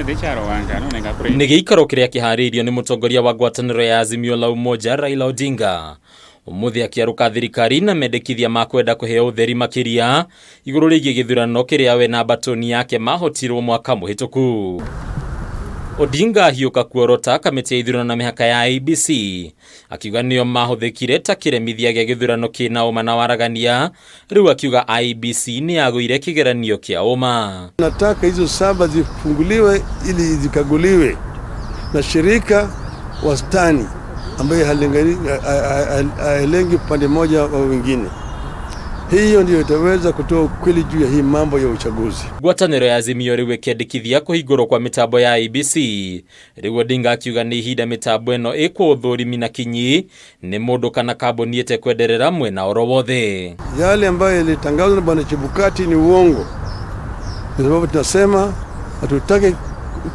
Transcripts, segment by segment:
Nĩ gĩikaro kĩrĩa kĩharĩirio nĩ mũtongoria wa ngwatanĩro ya Azimio la Umoja Raila Odinga ũmũthĩ akĩarũka thirikari na mendekithia ma kwenda kũheo ũtheri makĩria igũrũ rĩgiĩ gĩthurano kĩrĩa we na mbatũni yake mahotirwo mwaka mũhĩtũku. Odinga ahiũka kuorota kamĩtĩ ya ithurano na mĩhaka ya IEBC akiuga nĩo mahũthĩkire ta kĩremithia gĩa gĩthurano kĩna ũma na waragania. Rĩu akiuga IEBC nĩ yagũire kĩgeranio kĩa ũma. Nataka hizo saba zifunguliwe ili zikaguliwe na shirika wastani ambaye halengi upande mmoja au wengine. Hiyo ndio itaweza kutoa ukweli juu ya hii mambo ya uchaguzi. Ngwatanĩro ya Azimio rĩu ĩkĩendekithia kũhingũrwo kwa mĩtambo ya IEBC. Rĩu Odinga akiuga nĩ ihinda mĩtambo ĩno ĩkwo ũthũrimi na kinyi nĩ mũndũ kana kambuni ĩtekwenderera mwena oro wothe. Yale ambayo yalitangazwa na Bwana Chebukati ni uongo, kwa sababu tunasema hatutaki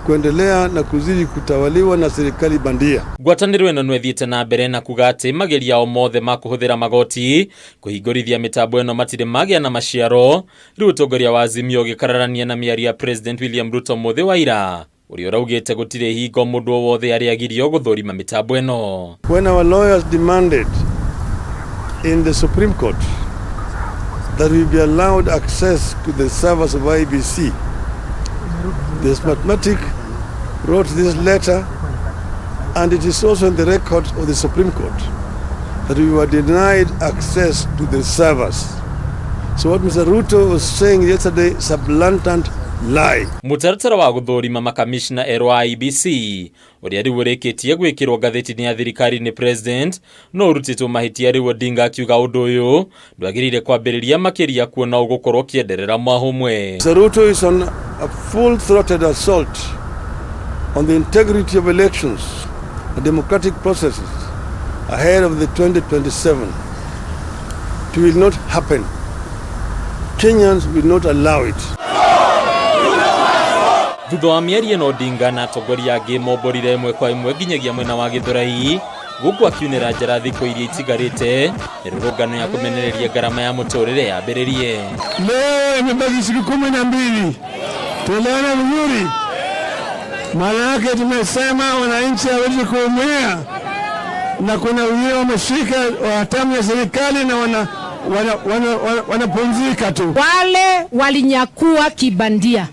kuendelea na kuzidi kutawaliwa na serikali bandia. Ngwatanĩro ĩno no ĩthiĩte na mbere na kuga atĩ mageria o mothe ma kũhũthĩra magoti kũhingũrithia mĩtambo ĩno matirĩ magĩa na maciaro. Rĩu ũtongoria wa Azimio ũgĩkararania na mĩario ya President William Ruto mũthĩ wa ira ũrĩa ũraugĩte gũtirĩ hingo mũndũ o wothe arĩagirio gũthũrima mĩtambo ĩno. When our lawyers demanded in the Supreme Court that we be allowed access to the servers of IEBC, the Smartmatic wrote this letter, and it is also in the records of the Supreme Court that we were denied access to the servers. So what Mr. Ruto was saying yesterday is a blatant lie. Mũtaratara wa gũthũrima makamishna erũ a IEBC ũrĩa rĩu ũrĩkĩtie gwĩkĩrwo ngathĩti-inĩ ya thirikari nĩ president no ũrutĩtwo mahĩtia. Rĩu Odinga akiuga ũndũ ũyũ ndwagĩrĩire kwambĩrĩria makĩria kuona ũgũkorwo ũkĩenderera mwaho ũmwe. Mr. Ruto is on a full-throated assault on the integrity of elections and democratic processes ahead of the 2027. It will not happen. Kenyans will not allow it. Thutha wa mĩario ĩno, Odinga na atongoria angĩ momborire ĩmwe kwa ĩmwe nginyagia mwena wa Gĩthũrai, gũkũ akiunĩra njara thikũ iria itigarĩte mĩrũrũngano ya kũmenereria ngarama ya mũtũrĩre yambĩrĩrie. Leo imebaki siku 12, tuelewana vizuri. Maana yake tumesema wananchi hawezi kuumia, na kuna wengine wameshika hatamu ya serikali na wanapumzika tu. Wale walinyakua kibandia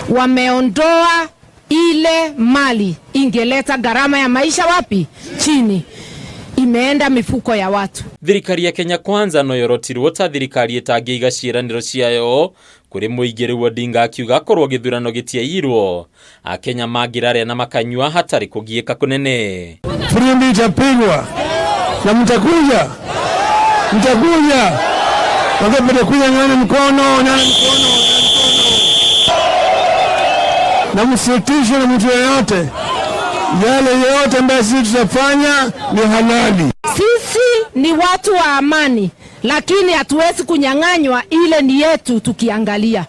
wameondoa ile mali ingeleta gharama ya maisha wapi chini, imeenda mifuko ya watu. Thirikari ya Kenya Kwanza no yorotirwo ta thirikari ĩtangĩiga ciĩranĩro ciayo kũrĩ mũingĩ. Rĩu Odinga akiuga korwo gĩthurano gĩtiaiyirwo, akenya mangĩrarĩa na makanyua hatarĩ kũgiĩka kũnene. Firimbi itapigwa na mtakuja, mtakuja wakati mtakuja, nyanyueni mkono, nyanyueni mkono, nyanyueni mkono, na msitishwe na mtu yeyote. Yale yote ambayo sisi tutafanya ni halali. Sisi ni watu wa amani, lakini hatuwezi kunyang'anywa ile ni yetu. Tukiangalia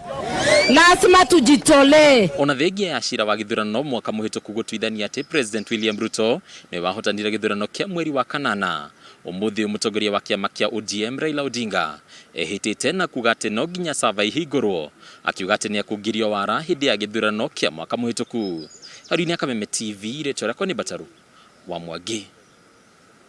lazima tujitolee. Ona thengia ya cira wa gĩthurano mwaka mũhĩtũku gũtuithania atĩ President William Ruto nĩwe wahotanire gĩthurano kĩa mweri wa kanana, ũmũthĩ mũtongoria wa kĩama kĩa ODM Raila Odinga ehĩtĩte na kuga atĩ no nginya server ihingũrwo, akiuga atĩ nĩakungirio wara hĩndĩ ya gĩthurano kĩa mwaka mũhĩtũku. Hau-inĩ Kameme TV, rĩtwa rĩakwa nĩ Bataru wa Mwangi.